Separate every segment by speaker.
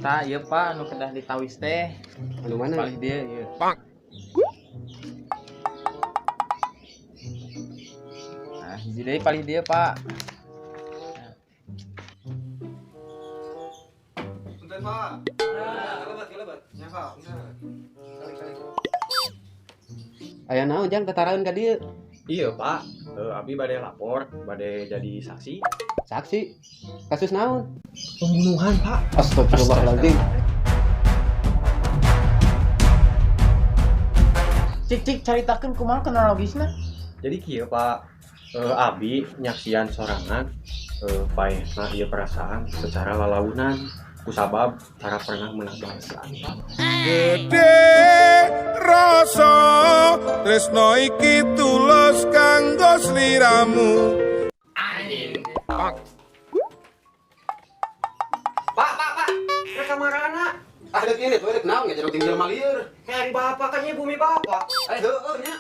Speaker 1: Tah, ieu Pak anu kedah ditawis teh.
Speaker 2: Anu mana?
Speaker 1: Palih dieu ieu. Nah, hiji deui palih dieu, Pak.
Speaker 3: Punten, Pak. Kalebat, kalebat. Ya, Pak. Punten. Kali, kali.
Speaker 2: Aya naon, Jang, tataraeun ka dieu?
Speaker 3: Iya, Pak. Abi bade lapor, bade jadi saksi.
Speaker 2: Saksi. Kasus naon?
Speaker 3: Pembunuhan, Pak.
Speaker 2: Astagfirullahaladzim.
Speaker 1: Cik cik caritakeun kumaha kronologisna?
Speaker 3: Jadi kieu, Pak. Abi nyaksian sorangan paehna ieu perasaan secara lalaunan kusabab tara pernah menang balasan, Pak.
Speaker 4: Gede rasa tresno iki tulus kanggo sliramu.
Speaker 3: Pak, Pak, Pak. Rek kamarana.
Speaker 2: Ah, deuk ini tuh deuk naon ya jeruk tinggal malieur.
Speaker 3: Hari bapak kan ieu bumi bapak.
Speaker 2: Eh, heueuh nya.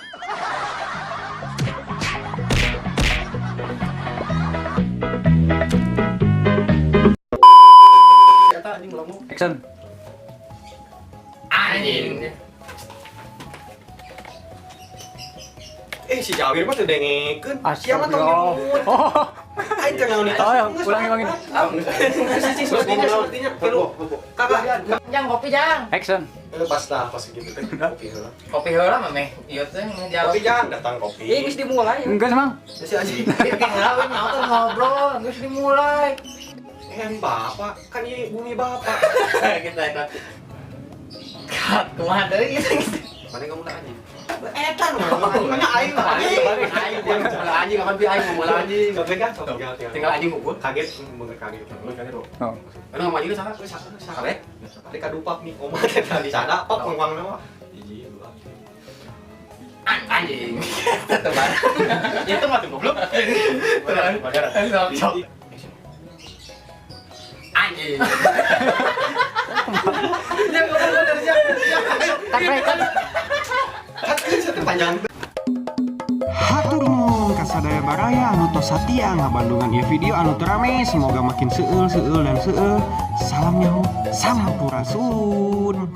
Speaker 2: Eta anjing melongo.
Speaker 5: Action.
Speaker 1: Anjing.
Speaker 3: Eh, si Jawir mah teu dengekeun. Sia mah tong
Speaker 5: Astagfirullah.
Speaker 3: nyebut.
Speaker 5: Oh,
Speaker 3: Aing teh naon
Speaker 5: oh, ya, ulangi, ulangi.
Speaker 3: Sih, sepertinya sepertinya. Kakak.
Speaker 1: Jang kopi, Jang.
Speaker 5: Action.
Speaker 3: Pas lah, pas gitu teh. Kopi heula.
Speaker 1: Kopi heula mah meh. Ieu teh ngejalog.
Speaker 3: Kopi jangan datang kopi.
Speaker 2: Ih, geus dimulai.
Speaker 5: Enggak, Mang.
Speaker 3: Si anjing.
Speaker 1: Heula we naon ngobrol, geus dimulai.
Speaker 3: Eh, bapak, kan ini bumi bapak.
Speaker 1: Kita eta. Kat kumaha deui ieu teh?
Speaker 2: Mana kamu lah anjing?
Speaker 3: Eta nu mana aing mah.
Speaker 2: Aing mulai anjing kapan pi aing mau mulai anjing.
Speaker 3: Kopi kan?
Speaker 2: Tinggal anjing ngukur.
Speaker 3: Kaget, bener kaget. Bener kaget.
Speaker 5: Oh.
Speaker 2: Anu ngomong anjing salah.
Speaker 3: Wis salah.
Speaker 2: Kabeh.
Speaker 3: Tadi kadupak nih, omah teh tadi sana, pok ngomong nama. Hiji, dua.
Speaker 1: Anjing. Teman.
Speaker 3: Itu mah tuh goblok.
Speaker 1: Sok sok. Anjing.
Speaker 3: Jangan ngomong dari siapa.
Speaker 5: Tarik, tarik.
Speaker 3: Satu panjang.
Speaker 6: Hatur nuhun ka sadaya baraya anu tos satia ngabandungan ieu video anu teu rame, semoga makin seueul seueul dan seueul. Salam nyaho, sampurasun.